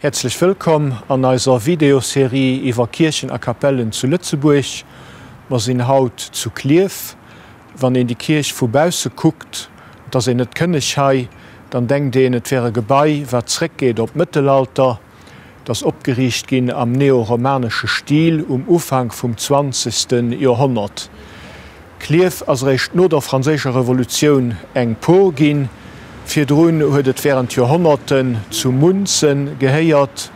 Häerzlech wëllkomm an eiser Videoserie iwwer Kierchen a Kapellen zu Lëtzebuerg. Mer sinn haut zu Klierf. Wann een déi Kierch vu bausse kuckt, et ass een net kënneg hei, dann denkt een, et wär e Gebai, wat zréckgeet op d'Mëttelalter. Et ass opgeriicht ginn am neoromanesche Stil um Ufank vum zwanzegste Joerhonnert. Klierf ass eréischt no der Franséischer Revolutioun eng Por ginn. Virdrun huet et wärend Joerhonnerten zu Munzen gehéiert.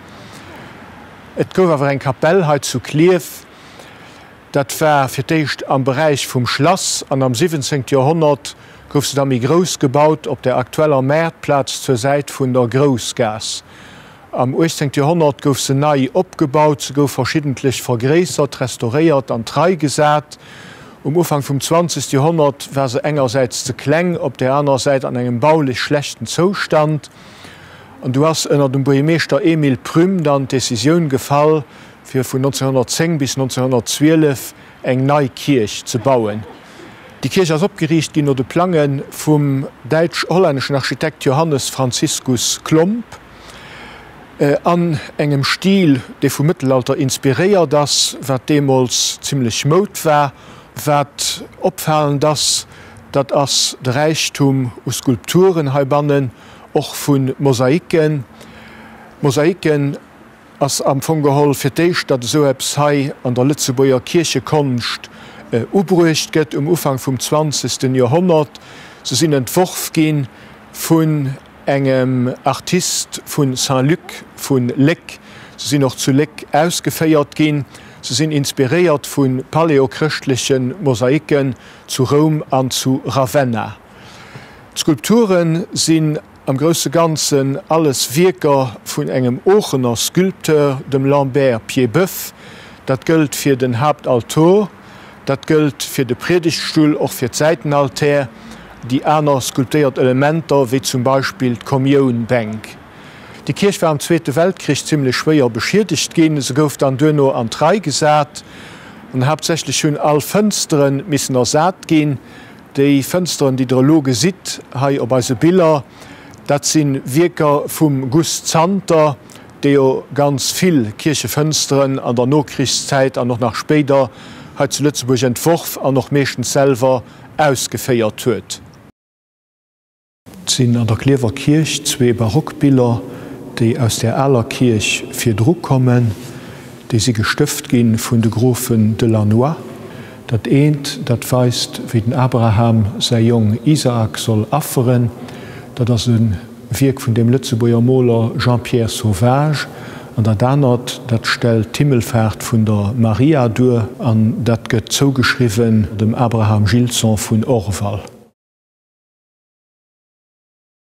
Et gouf awer eng Kapell hei zu Klierf. Dat war fir d'éischt am Beräich vum Schlass an am 17. Joerhonnert gouf se da méi grouss gebaut op der aktueller Maartplaz zur Säit vun der Groussgaass. Am 18. Joerhonnert gouf se nei opgebaut, se gouf verschiddentlech vergréissert, restauréiert an d'Rei gesat. Um Ufank vum 20. Joerhonnert war se engersäits ze kleng, op där anerer Säit an engem baulech schlechten Zoustand. An du ass ënner dem Buergermeeschter Emile Prüm dann d'Decisioun gefall, fir vun 1910 bis 1912 eng nei Kierch ze bauen. Déi Kierch ass opgeriicht ginn no de Plange vum däitsch-hollänneschen Architekt Johannes Franciscus Klomp an engem Stil, dee vum Mëttelalter inspiréiert ass, wat deemools zimmlech Moud war. Wat opfalend ass, dat ass de Räichtum u Skulpturen heibannen, och vu Mosaiken. Mosaiken Ass am Fong geholl fir d'éischt, datt esou eppes hei an der Lëtzebuerger Kierchekonscht ubruecht gëtt, um Ufank vum zwanzegsten Joerhonnert. Se sinn entworf gi vun engem Artist vu Saint-Luc vu Léck. Se sinn och zu Léck ausgeféiert ginn. Se sinn inspiréiert vu paläochrëschtleche Mosaiken zu Roum an zu Ravenna. D'Skulpture sinn Am grousse Ganzen alles Wierker vun engem Oochener Sculpteur, dem Lambert Piedboeuf. Dat gëllt fir den Haaptaltor, dat gëllt fir de Priedegtstull, och fir d'Säitenaltär, déi aner sculptéiert Elementer, wéi zum Beispill d'Kommiounbänk. Déi Kierch war am Zweete Weltkrich zimmlech schwéier beschiedegt ginn. Se gouf dann duerno an d'Rei gesat an haaptsächlech hunn all Fënstere missen ersat ginn. Déi Fënsteren, déi Der elo gesitt hei op eise Biller, dat si Wierker vum Gust Zanter, dee jo ganz vill Kierchefënsteren an der Nokrichszäit an och nach spéider hei zu Lëtzebuerg entworf an och meeschtens selwer ausgeféiert huet. Et sinn an der Klierwer Kierch zwee Barockbiller, déi aus där aler Kierch virdru kommen. Déi si gestëft gi vun de Grofen de Lannoy. Dat eent, dat weist, wéi den Abraham säi Jong Isaak soll afferen. Dat ass e Wierk vun dem Lëtzebuerger Moler Jean-Pierre Sauvage. An dat anert, dat stellt d'Himmelfaart vun der Maria duer an dat gëtt zougeschriwwen dem Abraham Gilson vun Orval.